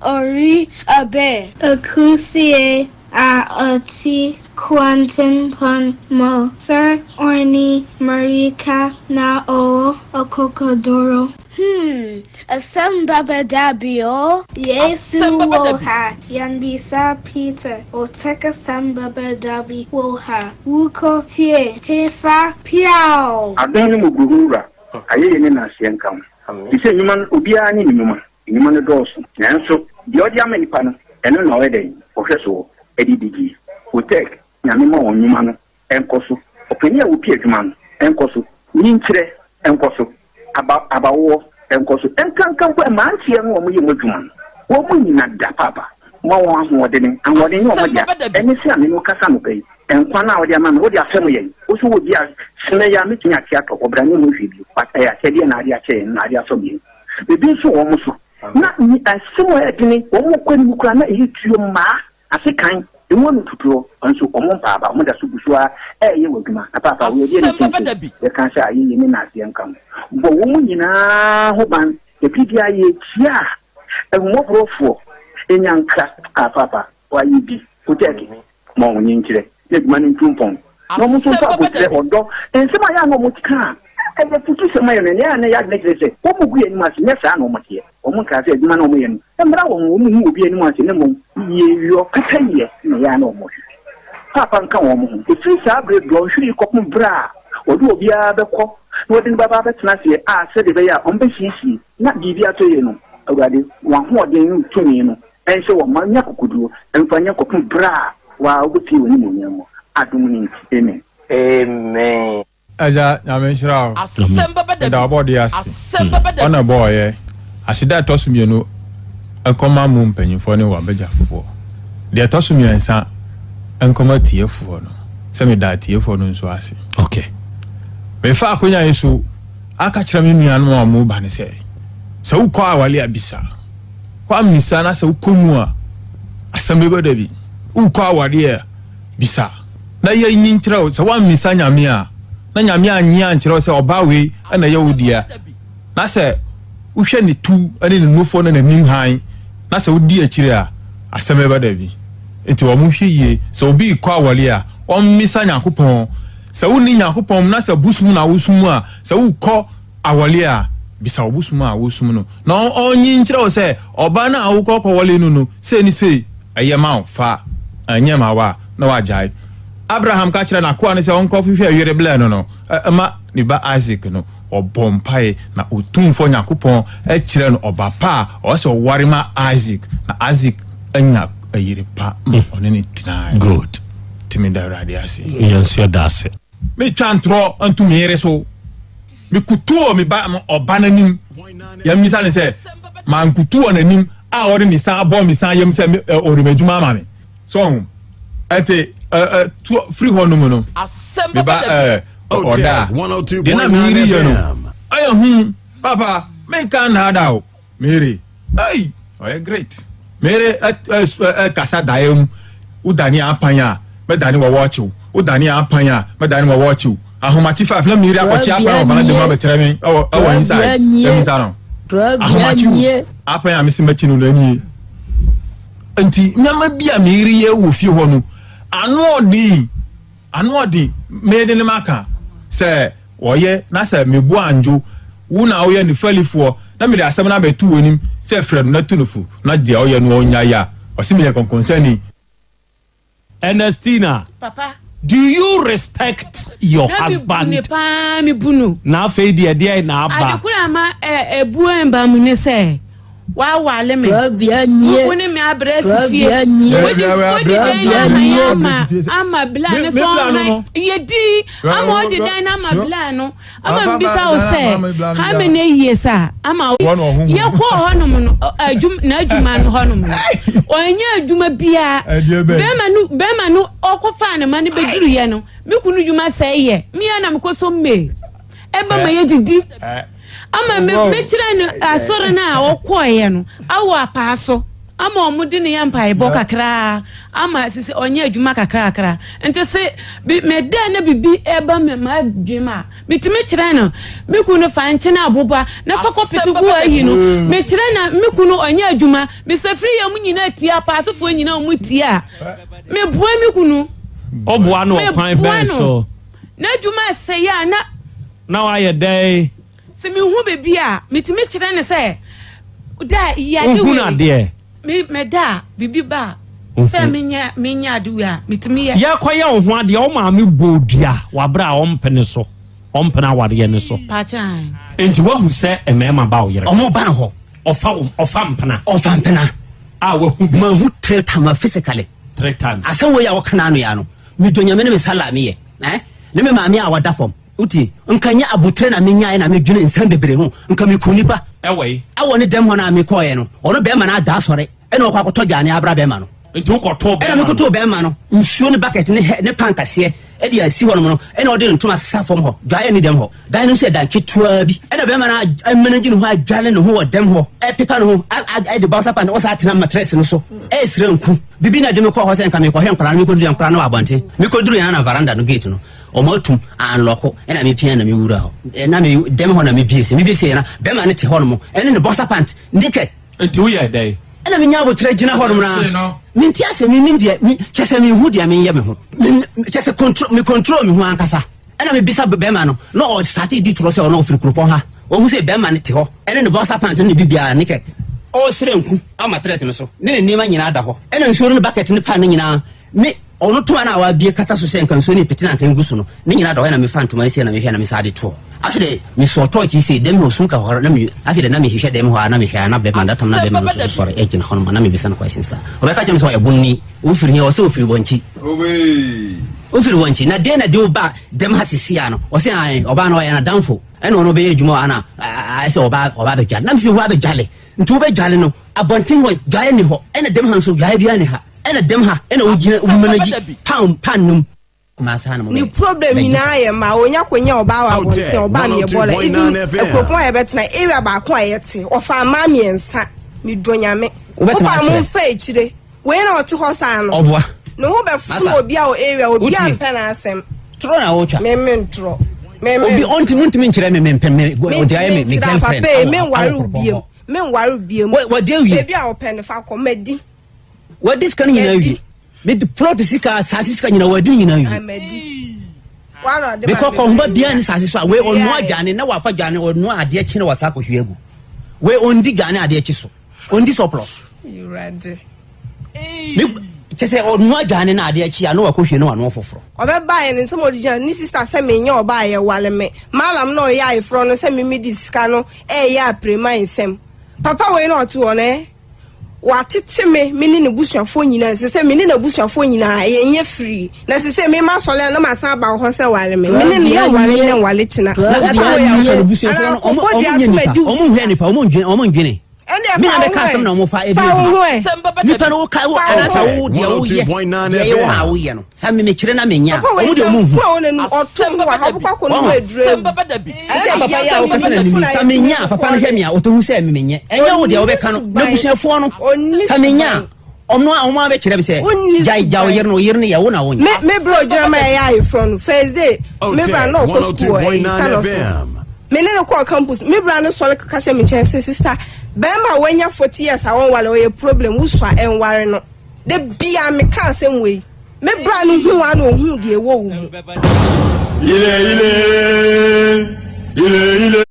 ori abe. Akusie a ɔte kwantempɔn mu, Sir Orni Marika na ɔwɔ akokoduro. Asɛm baba dabio. Yesu Asɛm baba wɔ dabi. ha, yɛnbisa Peter, ɔtɛk asɛm baba dabi wɔ ha, wukɔ tie, hefa, piaw. Adom ne mmɔborɔhunu Wura, ayɛyie ne nnaseɛ nka wo. Te sɛ nnwuma no, obiara ne ne nnwuma. Nnwuma no dɔɔso, nanso deɛ ɔde ama nnipa no, ɛno na ɔyɛ dɛn? Ɔhwɛ soɔ de di die. Otec, Nyame mma wɔn nnwuma no nkɔ so. Ɔpanin a ɔpi adwuma no nkɔ so. Nyinkyerɛ nkɔ so. Aba, abawoɔ nkɔ so. Nkanka mpo mmeranteɛ no a wɔyɛ mu adwuma no, wɔn nnyina da paapa. Ma wɔn ahoɔdene. Ahoɔden nyɛ wɔn Asɛm dea. bɛba da bi. Ɛne sɛ a me ne wo kasa anɔpa yi, nkwa no a wode ama me, wode afɛm yɛn. Wo nso wɔ bi a, sene yɛ a mɛtumi ate atɔ. Ɔbra ne mu nhwɛ bio. But ɛyɛ akyɛdeɛ na ade akyɛ yɛn, na ade asɔ yɛn. Ebi nso wɔ wɔn so. Na asɛm a ɛyɛ dene, wɔn kɔ anim koraa na ɛyɛ tuo mmaa. Ase kan, emu ano tutuɔ, nso wɔn mpa aba, wɔn da so gu so ara reyɛ wɔn adwuma. Na paapa, wei ɛdeɛn ne Asɛm bɛba kyɛnse? da bi. Yɛka sɛ ayeyie ne nnaseɛ nka ho. Bɔ wɔn nyinaa ho ban. Ɛfiri biara yɛkyia ahummɔborɔfoɔ, nyankra. Ah, paapa, wɔayɛ bi. Kotɛɛke, ma wɔn nkyerɛ na adwuma no ntu mpɔn. Na wɔn nso Asɛm mfa bɛba da aboterɛ, bi. ɔdɔ, nsɛm a ɛyɛ a na wɔka a ɛyɛ afutusɛm ma yɛn no, ɛnna ɛyɛ a na ɛyɛ adwene kyerɛ sɛ wɔgu yɛn anim ase. Nyɛ saa na wɔteɛ. Wɔnkaa sɛ adwuma no a wɔyɛ no mmra wɔn ho, wɔnhu obi anim ase, na mmom yieyɔ, pɛpɛyɛ na ɛyɛ a na wɔhwehwɛ. Paapa nka wɔn ho. Ɛfiri saa berɛ dɔnhwere yi kɔpem berɛ a wɔde obiara bɛkɔ na wɔde no bɛba abɛtena aseɛ a sɛdeɛ ɛbɛyɛ a wɔbɛsiesie na biribi atɔ yie no, Awurade, w'ahoɔden ne wo tumi no nhyɛ wɔn ma nya akokoduo mfa nyɛ kɔpem berɛ a wo ara wobɛpue w'animuonyam mu. Adom no nti, amen. Amen. Agya Nyame nhyira wo. Asɛm bɛba da Meda bi. w'abɔdeɛ ase. Asɛm bɛba da Ɔna bi. ɛbɔɔyɛ. Aseda a ɛtɔ so mienu nkɔma mo mpanyinfoɔ ne w'abadwafoɔ. Deɛ ɛtɔ so miɛnsa nkɔma atiefoɔ no, sɛ meda atiefoɔ no nso ase. Okay. Mefa akonya yi so aka kyerɛ me nuanom a wɔn ba no sɛ, sɛ wokɔ awale a bisa. Woammisa na sɛ wokɔ mu a, asɛm bɛba da bi. Wokɔ awadeɛ a, bisa. Na yɛnyi nkyerɛ wo, sɛ woammisa Nyame a, na Nyame annye ankyerɛ wo sɛ ɔbaa wei na ɛyɛ wo dea, na sɛ wohwɛ ne tu ne ne nufoɔ ne n'anim hann, na sɛ wodi akyire a, asɛm bɛba da bi. Nti wɔn hwɛ yie, sɛ obi rekɔ awɔre a, ɔmmisa Nyankopɔn. Sɛ wonni Nyankopɔn mu na sɛ bosom na wosom a, sɛ wokɔ awɔre a, bisa wo bosom a wosom no, na ɔnyi nkyerɛ wo sɛ ɔbaa no a wokɔ kɔwɔre no no, sei ne sei, ɛyɛ ma wo, fa, ɛnyɛ ma wo a, na wagyae. Abraham ka kyerɛɛ n'akoa no sɛ ɔnkɔhwehwɛ yere blɛ no no ma ne ba Isak no, ɔbɔɔ mpae na Otumfoɔ Nyankopɔn kyerɛɛ no ɔba pa a ɔwɔ sɛ ɔware ma Isak, na Isak anya yere pa ma ɔne no tenae. Good. Nti meda Awurade ase. Yɛn nso yɛda ase. Metwa ntorɔ nto me yere so. Mekutu wɔ me ba ɔba no anim. Yɛmmisa no sɛ, mankutu wɔ n'anim a ɔde ne nsa abɔ me nsa yam sɛ ɔrema adwuma ama me. So ɔho? Ɛnti ɛ to firi hɔ nom no, me ba ɛ ɔda a, deɛ na me yere yɛ no, ɛyɛ hu. Papa, menka nnaada o, me yere, ei, ɔyɛ great. Me yere ɛ ɛ ɛ kasa daeɛ mu, wodane apan a, mɛdane wɔ wɔɔkye wo, wodane apan a, mɛdane wɔ wɔɔkye wo. Ahomakye five na me yere akɔkye apan wɔ valanda mu abɛkyerɛ me ɛwɔ ɛwɔ inside, ɛmisa no. Ahomakye o, apan a mese mɛkye no no ɛnie. Nti nneɛma bi a mereyɛ wɔ fie hɔ no, ano ɔden, ano ɔden. Mede ne maka sɛ wɔyɛ na sɛ mebo andwo, wo na woyɛ ne fɛlifoɔ na mede asɛm no abɛto w'anim sɛ frɛ no na tu no fo na deɛ ɔyɛ no ɔnnyae a, ɔse meyɛ kɔnkɔnsani. Ernestina, Papa. do you respect your Na me bu husband? ne paa, me bu no. Na afei deɛ deɛn na aba? Ade koro a ama ɛ ebu ɛmba mu ne sɛ wawale me. Trɔbea nie. Wo ne me abrɛ asi fie. Trɔbea nie. Wodi wodi dan no ama yɛ ama ama bla ne Me so bla no ɔhan no. yɛ din ama ɔde dan no ama bla no. Ama mebisa wo sɛ, how many years a ama yɛkɔɔ hɔnom no, adwuma n'adwuma no hɔnom no, ɔnyɛ adwuma biara. Bɛrima no bɛrima no ɔkɔfaa ne ma no bɛduruyɛ no, me kunu dwuma sɛe yɛ, me ara na mekɔ so mmee. Ɛba ma yɛdidi. Ama me mekyerɛ no asɔre no a ɔkɔeɛ no, awɔ apaa so. Ama ɔmo de no yɛ mpaebɔ kakraa ama sisi ɔnyɛ adwuma kakrakra nti se bi me dɛ na bibi ɛba me m'adwene mu a metumi kyerɛ no me kunu fa nkyene aboba na fa kɔ pete gu ayi no me kyerɛ na me kunu ɔnyɛ adwuma me sɛ firi yɛ ɔmo nyinaa tie apaasofoɔ nyinaa ɔmo tie a me boa me kunu Ɔboa no me ɔkwan boa bɛn no so? n'adwuma sɛe a na. Na wayɛ dɛn? Sɛ mehu biribi a, metumi kyerɛ no sɛ, da yi ade Wohunu wei. adeɛ. Me meda a, biribi ba a, sɛ menyɛ menyɛ ade wei a, metumi yɛ. Yɛrekɔyɛ wo ho adeɛ, wo maame bɔɔ dua wɔ aberɛ a ɔmpene so, ɔmpene awareɛ no so. Pakyɛ ae. Enti woahu sɛ mmarima ba wo yere hɔ? Wɔba no hɔ. Ɔfa wo, ɔfa mpena. Ɔfa mpena. A wahu bi. Mahu three times physically. Three times. Asɛm wei a wɔka no ano yi ano, medɔ Nyame ne me sala a meyɛ, eh, ne me maame a wada fam. Wotie? Nka nyɛ aboterɛ na menyaeɛ na medwene nsɛm bebree ho. Nka mekuu nipa. Ɛwɔ he? Ɛwɔ ne dɛm hɔ no a mekɔeɛ no, ɔno bɛrima no ada asɔre, ɛna ɔkɔ akɔtɔ dwane abra bɛrima no. Nti wokɔtoo bɛrima Ɛna no? mekɔtoo bɛrima no nsuo ne bucket ne hɛ ne pan kɛseɛ de asi hɔnom no, ɛna ɔde ne ntoma sesa fam hɔ. Dwaeɛ nni dɛm hɔ. Dan no nso yɛ dan ketewaa bi. Ɛna bɛrima no amanage ne ho adwale ne ho wɔ dɛm hɔ, ɛpepa ne ho, a a de boxer pant, ɔsan atena matress no so, ɛresrɛ nku. Biribi na ɛde me kɔɔ hɔ sɛ nka merekɔhwɛ nkwadaa no, mekɔduru yɛ nkwadaa no wɔ abɔnten. Mekɔduru yɛn na veranda no gate no, Ɔmo atum anlɔko ɛna me pia na me wura hɔ ɛna me dɛm hɔ na me bie se me bie se yɛ na bɛma ne te hɔ nom ɛne ne boxer pant naked. Nti wo yɛɛ dɛn? Ɛna me nya aboterɛ gyina hɔ nom na me nte ase me nim deɛ me kyɛ sɛ me hu deɛ me yɛ me ho me kyɛ sɛ control me control me ho ankasa ɛna me bisa bɛma no na ɔ starte di torɔ sɛ ɔno ɔfiri kuropɔn ha ɔhu sɛ bɛma no te hɔ ɛne ne boxer pant ne bibiara naked ɔsrɛ nku ama matress no so ne ne nneɛma nyinaa da hɔ ɛna nsuo no ne bucket ne pan no nyinaa ne. Ɔno toma no a wabie kata so sɛ nka nsuo no repete na nka ngu so no, ne nyinaa da hɔ na mefa ntoma no sei na mehwɛ na mesan de toɔ. Afei de mesɔɔ tɔɔkye yi sei, dɛm hɔ sum ka hɔ na me afei de na mehwehwɛ dɛm hɔ a na mehwɛ a na bɛrima da tam na bɛrima no nso so sɔre gyina hɔ nom a na mebisa no questions saa. Ɔbɛka kyerɛ me sɛ ɔyɛ bonni, wofiri he? Ɔsɛ ofiri Bɔnkyi. Wofiri Bɔnkyi na deɛ na de wo ba dɛm ha sisi a no? Ɔsɛ ae, ɔbaa no ɔyɛ n'adamfo ɛna ɔno ɔbɛyɛ adwuma wɔ ha na ayɛ sɛ ɔba ɔba abɛdwale. Na mese wo abɛdwale? Nti wobɛdwale no abɔnten hɔ dwaeɛ nni hɔ ɛna dɛm ha nso dwaeɛ biara nni ha. Ɛna dɛm ha ɛna wogyina wo manage pan pan nom. Kumasi ha nom Ne problem nyinaa yɛ mmaa onya konya ɔbaa wɔ abɔnten ɔbaa no yɛ bɔɔla even akuropɔn a yɛbɛtena area baako a yɛte ɔfa mmaa mmiɛnsa medɔ nyame Wobɛtumi wopa mo akyerɛ. mfa akyire wei na ɔte hɔ saa no Ɔboa. ne ho bɛfono Masa. obi a wɔ area obi a Wotie. mpɛ n'asɛm Torɔ na wotwa. me me ntorɔ me me Obi ɔnti ntumi nkyerɛ me me mpɛ me ɔde ayɛ me me mentumi nkyerɛ girlfriend. papa yi awɔ- menware awɔ wo kuropɔn biam hɔ. menware wo biam Wa- wadi awie. baabi a wɔpɛ no fa kɔ madi Wadi sika no nyinaa wie. Mede plot sika asase sika nyinaa wadi nyinaa wie. Mekɔ kɔnhoba biara ne sase so a wei ɔnoa dwane na wafa dwane ɔnoa adeɛ kye na wasa akɔhwie agu. Wei ɔndi dwane adeɛ kye so. Ɔndi surplus. Me kyɛ sɛ ɔnoa dwane na adeɛ kye a na wakɔhwie na wanoa foforɔ. Ɔbɛbaeɛ no nsɛm a ɔde gyina ne sista sɛ menyɛ ɔbaa yɛ wale me malam na ɔyɛ ayeforɔ no sɛ me medi sika no ɛyɛ aprema nsɛm papa wei na ɔte hɔ no eh. Watete me, me ne n'abusuafoɔ nyinaa. Ɛsɛ sɛ me ne n'abusuafoɔ nyinaa yɛnyɛ firii. Na ɛsɛ sɛ me masɔre a na masan aba wo hɔ sɛ ware me. Me ne no yɛnware nnɛ nware kyena. Na kasa wei a woka no busuafoɔ no ɔmo ɔmo nyɛ nipa ɔmo nhwɛ nipa ɔmo ndwene ɔmo ndwene. Me na bɛka asɛm na ɔmo fa ebi ebi. Nipa no woka wo anaasɛ wo deɛ woyɛ deɛ ɛyɛ wɔ ha a woyɛ no. Sɛ me mekyerɛ na menya a ɔmo deɛ ɔmo nhu. Te sɛ papa yi a wokasa n'anim yi, sɛ menya a, papa no hwɛ me a, ɔtɔ hu sɛ me menyɛ. Ɛnyɛ wo deɛ wobɛka no, n'abusuafoɔ no, sɛ menya a, ɔno a wɔn abɛkyerɛ me sɛ, gyae gya wo yere no, wo yere no yɛ wo na wonyɛ. Me me bro gyina ma ɛyɛ ayeforɔ no first day me bra na ɔkɔ sukuu wɔ ɛyi Tanoso me ne no kɔɔ campus me bra no sɔre kaka hyɛ me nkyɛn sɛ sister bɛrima a wanya 40 years a wɔnware ɔyɛ problem wosua ɛnware no da bia meka asɛm wei. Me bra no hu wa na ohuu deɛ ɛwɔ wo mu. Ile ile ile ile.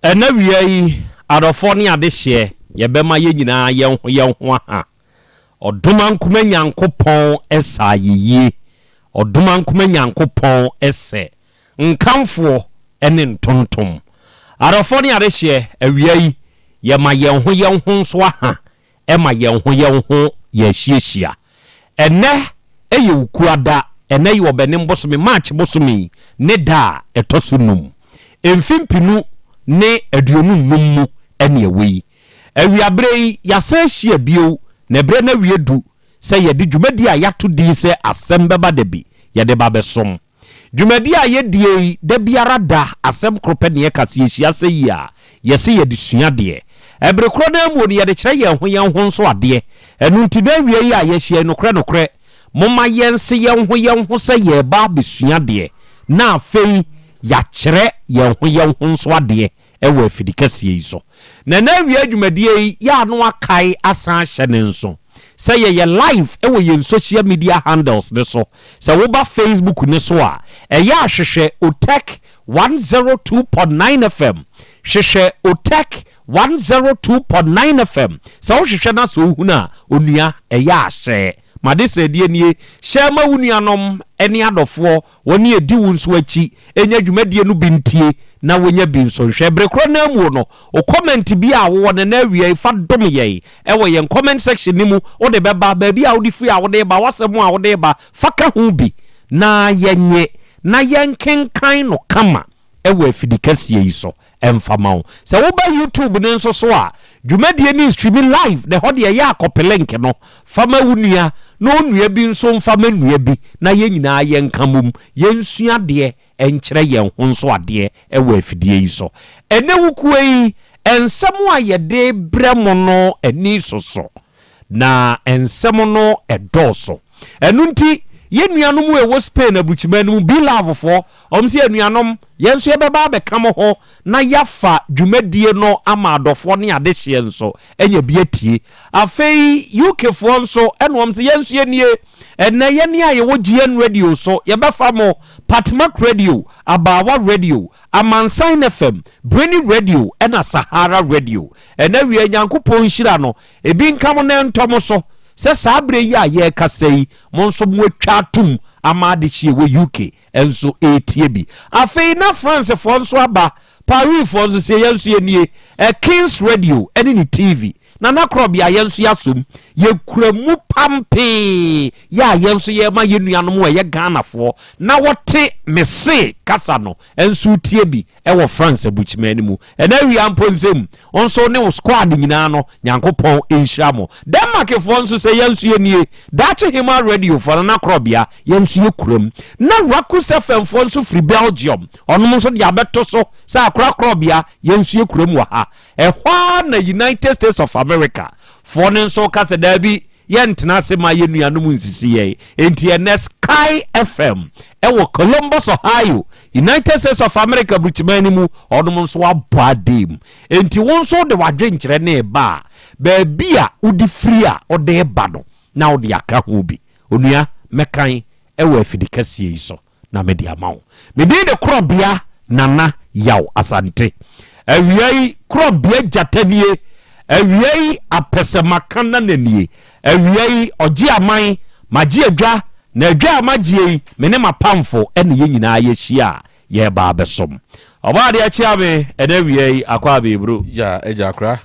Ɛnnɛ awia yi, adɔfoɔ ne adehyeɛ, yɛbɛma yɛn nyinaa yɛn ho yɛn ho aha. Ɔdomankoma Nyankopɔn sɛ ayeyie, Ɔdomankoma Nyankopɔn sɛ nkamfoɔ ne ntontom. Adɔfoɔ ne adehyeɛ, awia yi, yɛma yɛn ho yɛn ho nso aha ma yɛn ho yɛn ho yɛahyiahyia. Ɛnnɛ yɛ Wukuada, ɛnnɛ yɛ Ɔbɛnem bosome, March bosome yi ne da a ɛtɔ so num, mfe 2025 mu ne ɛwɔ yi. Awiaberɛ yi, yɛasan ahyia bio, na ɛberɛ no awie du sɛ yɛde dwumadie a yɛato din sɛ Asɛm Bɛba Da Bi yɛde ba bɛsom. Dwumadi a yɛdie yi, da biara da, asɛm koro pɛ na yɛka, sɛ yɛhyia sɛ yi a, yɛse yɛde sua adeɛ. Ɛbere korɔ no ara mu no, yɛde kyerɛ yɛn ho yɛn ho nso adeɛ. Ɛno nti, na awia yi a yɛahyia yi, nokorɛ nokorɛ, momma yɛnse yɛn ho yɛn ho sɛ yɛreba abɛsua adeɛ, na afei yɛakyerɛ yɛn ho yɛn ho nso adeɛ wɔ afidikɛseɛ yi so. Na ɛnnɛ awia dwumadie yi, yɛ a na wakae asan ahyɛ ne nso sɛ yɛyɛ live wɔ yɛn social media handles no so. Sɛ woba Facebook no so a, ɛyɛ a hwehwɛ Otec 102.9 FM. Hwehwɛ Otec 102.9 FM. Sɛ wohwehwɛ na sɛ wohunu a, onua, ɛyɛ a hyɛ. M'adesrɛdeɛ nie, hyɛ ma wo nuanom ne adɔfoɔ Wɔn a edi wo nso akyi nya dwumadie no bi ntie na wɔnya bi nso nhwɛ. Bere korɔ no ara mu no, wo comment bi a wowɔ no ɛnnɛ awia yi, fa dom yɛn wɔ yɛn comment section no mu. Wode bɛba, baabi a wode firi a wode reba, w'asɛm a wode reba, fa ka ho bi na yɛnnye na yɛnkenkan no kama wɔ afidikɛseɛ yi so. Ɛmfa ma wo. Sɛ woba YouTube no nso so a, dwumadie no streami live na ɛhɔ deɛ ɛyɛ a kɔpe link no fa ma wo nua na onua bi nso mfa ma nua bi na yɛn nyinaa yɛnka mmom yɛnsua adeɛ nkyerɛ yɛn ho nso adeɛ wɔ afidie yi so. Ɛnnɛ wukuo yi, nsɛm a yɛde rebrɛ mo no ani soso. Na nsɛm no dɔɔso. Ɛno nti, yɛn nuanom a ɛwɔ Spain aburukyiman no mu, Beelovefoɔ, wɔn se, Anuanom, yɛn nso yɛbɛba abɛka mo ho na yɛafa dwumadie no ama adɔfoɔ ne adehyeɛ nso anya bi atie. Afei UKfoɔ nso, ɛna wɔn se, Yɛn nso yɛnie. Ɛnnɛ, yɛn a yɛwɔ GN Radio so, yɛbɛfa mo, Patmak Radio, Abaawa Radio, Amansan FM, Breni Radio, ɛna Sahara Radio. Ɛnnɛ awia, Nyankopɔn nhyira no, Ebi nka mo na ɛntɔ mo so sɛ saa berɛ yi a yɛrekasa yi, mo nso moatwa atom ama adehyeɛ wɔ UK nso retie bi. Afei na Francefoɔ nso aba, Parisfoɔ nso sɛ yɛn nso yɛnie, ɛ Kings Radio ne ne TV, Nana Korɔbea yɛn nso yɛasom, yɛkura mu pampee yɛ a yɛn nso yɛrema yɛn nuanom a ɛyɛ Ghanafoɔ na wɔte mese kasa no nso retie bi. wɔ France aburukyiman no mu. Ɛnɛ awia mpo nsɛm, wo nso ne wo squad nyinaa no, Nyankopɔn nhyira mo. Denmark foɔ nso sɛ yɛn nso yɛnie, Daakye Hemaa Radio foɔ, Nana Korɔbea, yɛn nso yɛ kuram. Na Rakus FM foɔ nso firi Belgium, ɔnom nso de abɛto so sɛ Akora Korɔbea, yɛn nso yɛ kuram wɔ ha. Ɛhɔ ara na United States of America foɔ no nso ka sɛ daabi, Yɛntena ase ma yɛn nuanom nsisi yɛn. Enti ɛnnɛ Sky FM wɔ Columbus, Ohio, United States of America aburukyiman no mu, wɔnom nso abɔ adeɛ mu. Enti wo nso wode w'adwenkyerɛ no reba a, baabi a wode firi a wode reba no, na wode aka ho bi. Onua, mɛkan wɔ afidikɛseɛ yi so. na mede ama wo. Me din de Korɔbea Nana Yaw Asante. Awia yi, Korɔbea Gyata nie. Awia yi, Apɛsɛmaka Nana nie. Awia yi, Ɔgye Aman, magye adwa, na adwa a magyeɛ yi, me ne m'apamfo ne yɛn nyinaa yɛahyia a yɛreba abɛsom. Ɔbɔadeɛ akyea me ɛnɛ awia yi, Akɔ Abebro. Ya, Agya Akora.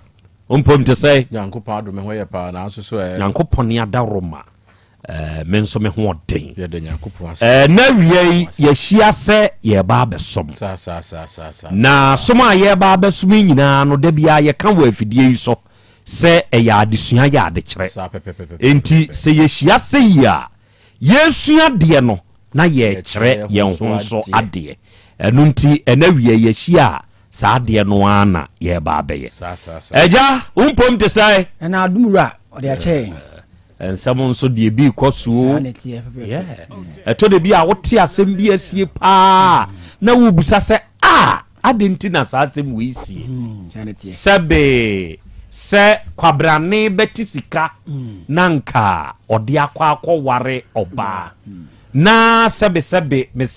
Wo mpom te sɛn? Nyankopɔn adom, me ho yɛ paa, nanso so ɛ? Nyankopɔn adaworoma. Eh, me nso me ho ɔden. Yɛda Nyankopɔn ase. Eh, na awia yi yɛahyia sɛ yɛreba abɛsom. Saa, saa, saa, saa, saa. Na som a yɛreba abɛsom yi nyinaa no, da biara yɛka wɔ afidie yi so sɛ ɛyɛ adesua yɛ adekyerɛ. Saa pɛpɛpɛpɛ. Enti sɛ yɛhyia sɛ yi a, yɛresua adeɛ no na yɛrekyerɛ yɛn ho nso adeɛ. Ɛno nti ɛna awia yi yɛahyia a, Saa adeɛ no ara na yɛreba abɛyɛ. Agya, wo mpom te sɛn? Nana adom wura, ɔde akyɛ yɛn. Nsɛm nso deɛ bi rekɔ so o. Saa na ɛteɛ pɛpɛɛpɛ. Ɛtɔ da bi a wote asɛm bi asie paa na wobisa sɛ a adɛn nti na saa asɛm wei sie? Sɛbe sɛ kwabrane bɛte sika na nka ɔde akɔ akɔware ɔbaa na sɛbesɛbe mesrɛ.